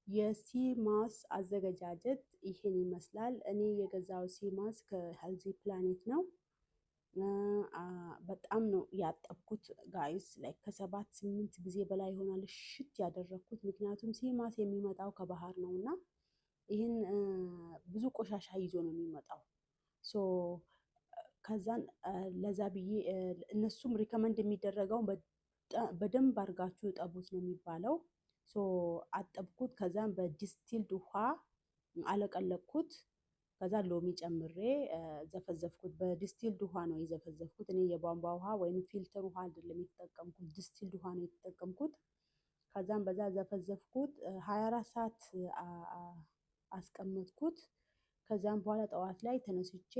የ sea moss አዘገጃጀት ይሄን ይመስላል። እኔ የገዛሁት sea moss ከ Healthy Planet ነው። በጣም ነው ያጠብኩት guys፣ like ከሰባት ስምንት ጊዜ በላይ ይሆናል እሽት ያደረግኩት። ምክንያቱም sea moss የሚመጣው ከባህር ነው እና ይህን ብዙ ቆሻሻ ይዞ ነው የሚመጣው። So ከዛን ለዛ ብዬ እነሱም recommend የሚደረገውን በደንብ አድርጋችሁ እጠቡት ነው የሚባለው። So አጠብኩት። ከዛም በ distilled ውሃ አለቀለቅኩት። ከዛ ሎሚ ጨምሬ ዘፈዘፍኩት። በ distilled ውሃ ነው የዘፈዘፍኩት። እኔ የቧንቧ ውሃ ወይም filter ውሃ አይደለም የተጠቀምኩት፣ distilled ውሃ ነው የተጠቀምኩት። ከዛም በዛ ዘፈዘፍኩት። 24 ሰዓት አስቀመጥኩት። ከዛም በኋላ ጠዋት ላይ ተነስቼ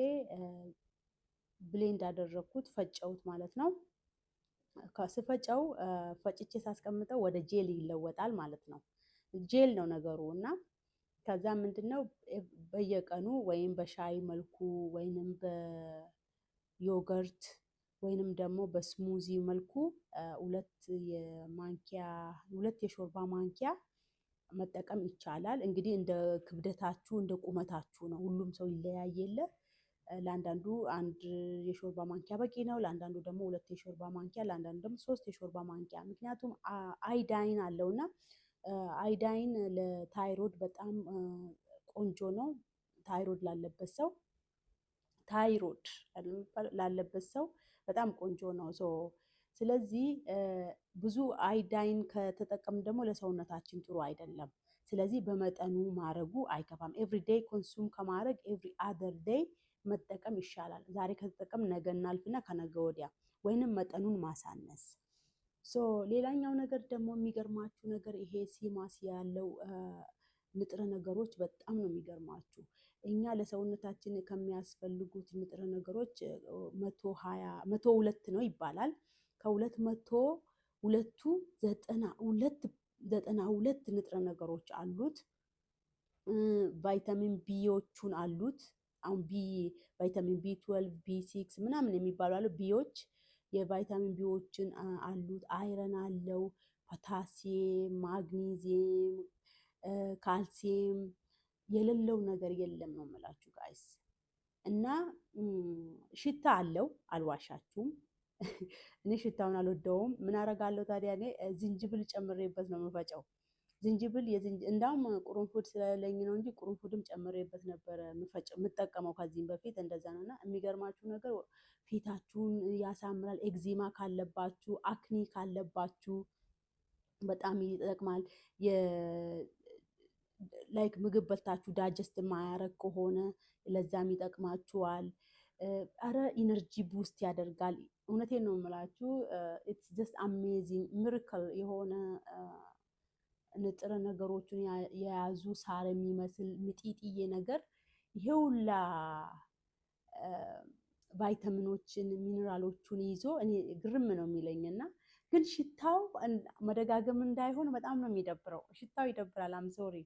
blend አደረግኩት፣ ፈጨሁት ማለት ነው። ስፈጨው፣ ፈጭቼ ሳስቀምጠው ወደ ጄል ይለወጣል ማለት ነው። ጄል ነው ነገሩ። እና ከዛ ምንድነው፣ በየቀኑ ወይም በሻይ መልኩ ወይንም በ yogurt ወይንም ደግሞ በ smoothie መልኩ 2 የማንኪያ፣ 2 የሾርባ ማንኪያ መጠቀም ይቻላል። እንግዲህ እንደ ክብደታችሁ፣ እንደ ቁመታችሁ ነው። ሁሉም ሰው ይለያይ የለ። ለአንዳንዱ 1 የሾርባ ማንኪያ በቂ ነው። ለአንዳንዱ ደግሞ 2 የሾርባ ማንኪያ፣ ለአንዳንዱ ደግሞ 3 የሾርባ ማንኪያ። ምክንያቱም አዮዳይን አለው እና iodine ለ thyroid በጣም ቆንጆ ነው። ታይሮድ ላለበት ሰው በጣም ቆንጆ ነው። So ስለዚህ ብዙ አዮዳይን ከተጠቀምን ደግሞ ለሰውነታችን ጥሩ አይደለም። ስለዚህ በመጠኑ ማድረጉ አይከፋም። Every day consume ከማድረግ every other day መጠቀም ይሻላል። ዛሬ ከተጠቀምን ነገ እናልፍና ከነገ ወዲያ ወይንም መጠኑን ማሳነስ። So ሌላኛው ነገር ደግሞ የሚገርማችሁ ነገር ይሄ sea moss ያለው ንጥረ ነገሮች በጣም ነው የሚገርማችሁ። እኛ ለሰውነታችን ከሚያስፈልጉት ንጥረ ነገሮች 120፣ 102 ነው ይባላል። ከ202ቱ 92፣ 92 ንጥረ ነገሮች አሉት። Vitamin B ዎቹን አሉት። አሁን B፣ vitamin B12፣ B6 ምናምን የሚባሉ አሉ። B ዎች፣ የ vitamin B ዎችን አሉት። Iron አለው፣ ፖታሲየም፣ ማግኒዚየም፣ ካልሲየም የሌለው ነገር የለም ነው የምላችሁ guys። እና ሽታ አለው፣ አልዋሻችሁም። እኔ ሽታውን አልወደውም። ምን አረጋለሁ ታዲያ? እኔ ዝንጅብል ጨምሬበት ነው የምፈጨው። ዝንጅብል፣ እንዳውም ቁርንፉድ ስለሌለኝ ነው እንጂ ቁርንፉድም ጨምሬበት ነበረ የምጠቀመው፣ ከዚህም በፊት እንደዛ ነው። እና የሚገርማችሁ ነገር ፊታችሁን ያሳምራል። Eczema ካለባችሁ፣ acne ካለባችሁ በጣም ይጠቅማል። Like ምግብ በልታችሁ digest የማያረግ ከሆነ ለዛም ይጠቅማችኋል። አረ energy boost ያደርጋል። እውነቴን ነው የምላችሁ። It's just amazing miracle የሆነ ንጥረ ነገሮችን የያዙ ሳር የሚመስል ሚጢጥዬ ነገር ይሄ ሁላ ቫይታሚኖችን ሚኔራሎቹን ይዞ እኔ ግርም ነው የሚለኝ። እና ግን ሽታው መደጋገም እንዳይሆን በጣም ነው የሚደብረው። ሽታው ይደብራል። I'm sorry።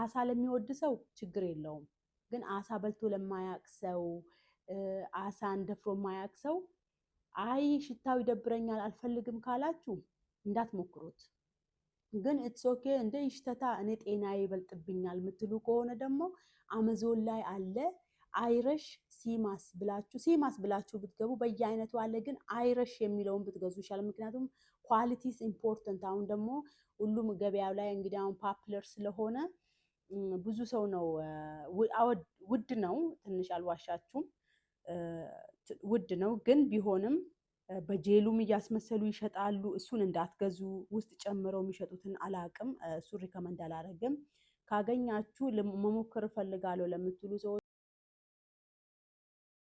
አሳ ለሚወድ ሰው ችግር የለውም። ግን አሳ በልቶ ለማያቅ ሰው፣ አሳን ደፍሮ የማያቅ ሰው፣ አይ ሽታው ይደብረኛል አልፈልግም ካላችሁ እንዳትሞክሩት። ግን it's okay፣ እንደ ይሽተታ እኔ ጤናዬ ይበልጥብኛል የምትሉ ከሆነ ደግሞ አማዞን ላይ አለ። Irish sea moss ብላችሁ፣ sea moss ብላችሁ ብትገቡ በየአይነቱ አለ። ግን Irish የሚለውን ብትገዙ ይሻላል። ምክንያቱም quality is important። አሁን ደግሞ ሁሉም ገበያው ላይ እንግዲህ አሁን popular ስለሆነ ብዙ ሰው ነው፣ ውድ ነው ትንሽ፣ አልዋሻችሁም፣ ውድ ነው። ግን ቢሆንም በጄሉም እያስመሰሉ ይሸጣሉ። እሱን እንዳትገዙ። ውስጥ ጨምረው የሚሸጡትን አላቅም። እሱን recommend አላረግም። ካገኛችሁ፣ መሞከር እፈልጋለሁ ለምትሉ ሰዎች